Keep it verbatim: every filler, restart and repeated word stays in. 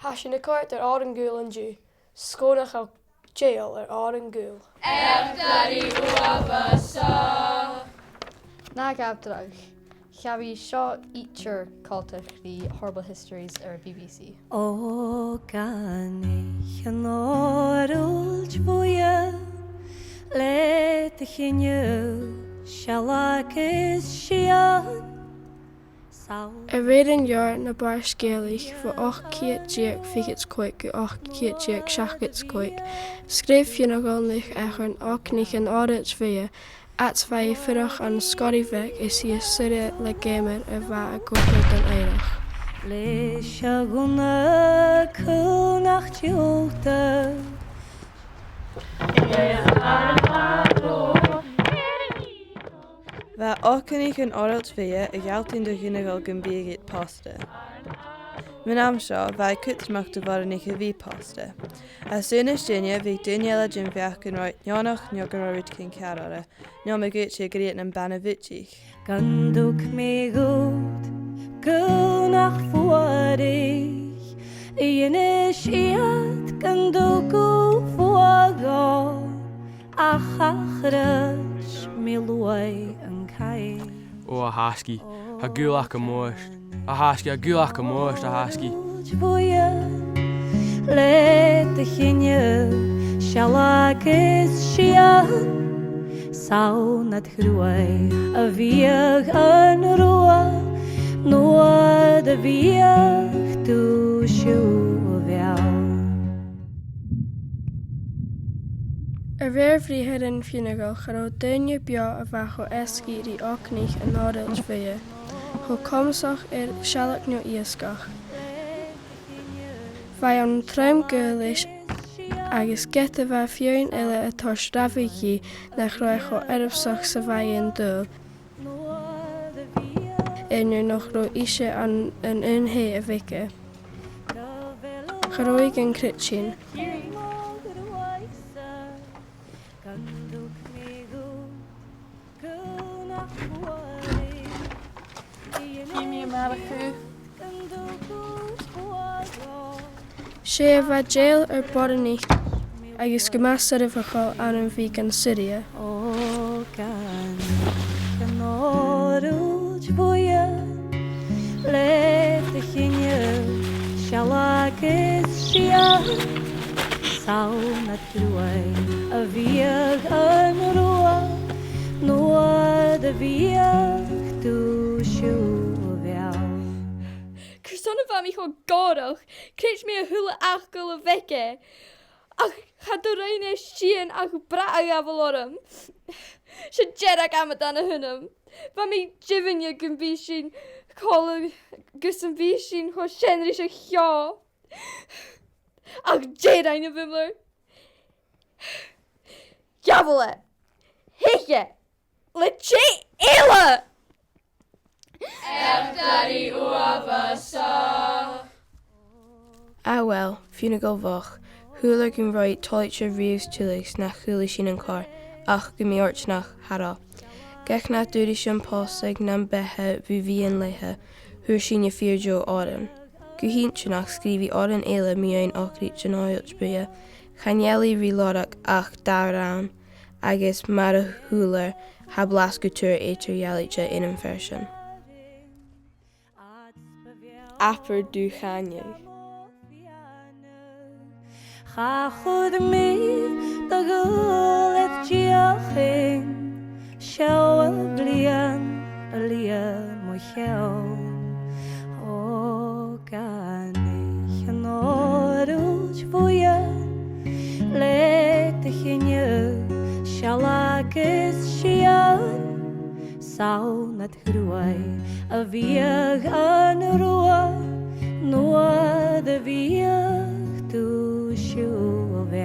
Tha sinn a' coimhead air òrain gaoil an-diugh, sgòrnach a' dèiligeadh ri òrain gaoil. Eachdraidh uabhasach. Na gabh dragh, cha bhi seo idir coltach ri Horrible Histories air B B C. Òganaich an òrailt bhuidhe, le do chinneadh sealg is sian. A rèir an leabhair Na Bàird Gàidhealach bho ochd ceud deug fichead 's a còig gu ochd ceud deug seachdad 's a còig, sgrìobh Fionnlagh NicEachairn Òganaich an Òrailt Bhuidhe, fhad 's a bha e a' fuireach ann an Sgoil Bheag is i a' suidhe le geamar a bha a' còrdadh don oighreachd. Leis a' ghunna cùmhnant diùltach. Bha Òganaich an Òrailt Bhuidhe a' gealltainn do Dhùn Èideann gum biodh iad pòsta. Mun àm seo, bha e cudromach do bhoireannaich a bhith pòsta. Às aonais duine, bhiodh daoine eile den bheachd gun robh iad neònach no gun robh rudeigin ceàrr orra, no ma dh'fhaodte gur iad nam bana-bhuidseach. Gun tug mi dhut cùmhnant fuaraich, dh'innis iad gun tug thu fuath dhomh, ach thachraid mi luaidh an caoin. Ò, a thasgaidh, tha gaol agam ort. A thasgaidh, tha gaol agam ort, a thasgaidh. Bhuidhe, le do chinneadh sealg is sian, 's ann nad chruaidh a bhiodh an rubha, nuair a bhiodh tu siubhal. A rèir briathran Fhionnlaigh, cha robh duine beò a bha cho èasgaidh ri Òganaich an Òrailt Bhuidhe, cho comasach air sealg no iasgach. Bha e ann an trom gaoil leis, agus ged a bha feadhainn eile a' toirt rabhadh dhi nach robh e cho earbsach 's a bha e an dùil, air neo nach robh ise ann an aon taigh a bh' aige. Cha robh i gan creidsinn. Chì mi a-màireach thu. 'S e a bha dèidheil air boireannaich agus gu math soirbheachail ann am biadh gan suirghe. Òganaich an Òrailt Bhuidhe, le do chinneadh sealg is sian, 's ann nad chruaidh a bhiodh an rubha, nuair a bhiodh tu siubhal. Carson a bha mi cho gòrach? Chreid mi a h-uile fhacal a bh' aige. Ach cha do rinn e sìon ach brath a ghabhail orm. 'S e dearg amadan a th' annam. Bha mi deimhinne gum biodh sinn còmhla gus am biodh sinn cho sean ris a' cheò. Ach dè rinn a' Bhìoball? Ghabh e! Theich e! Le tè eile! Eachdraidh uabhasach. Ah well, Fionnaghal Bhochd, shaoileadh gun robh iad toilichte riamh 's tuilleadh 's nach cuala sinn an còrr, ach gu mì-fhortanach, cha robh. Gach nach d' fhuair sinn post aig nam beatha bho bhith an leatha, fhuair sinne fìor dheagh òran. Gu h-inntinneach, sgrìobh i òran eile mu dheidhinn Òganaich an Òrailt Bhuidhe. Chan eil i ri lorg ach dà rann, agus mar a shaoileadh, tha blas gu tur eadar-dhealaichte ann am fear sin. Abair dùthchanadh. Cha chuir mi do ghual air dìochuimhn', seo a' bhliadhna a liath mo cheann. Òganaich an Òrailt Bhuidhe, le do chinneadh sealg is sian, 's ann nad chruaidh a bhiodh an rubha, nuair a bhiodh tu siubhal.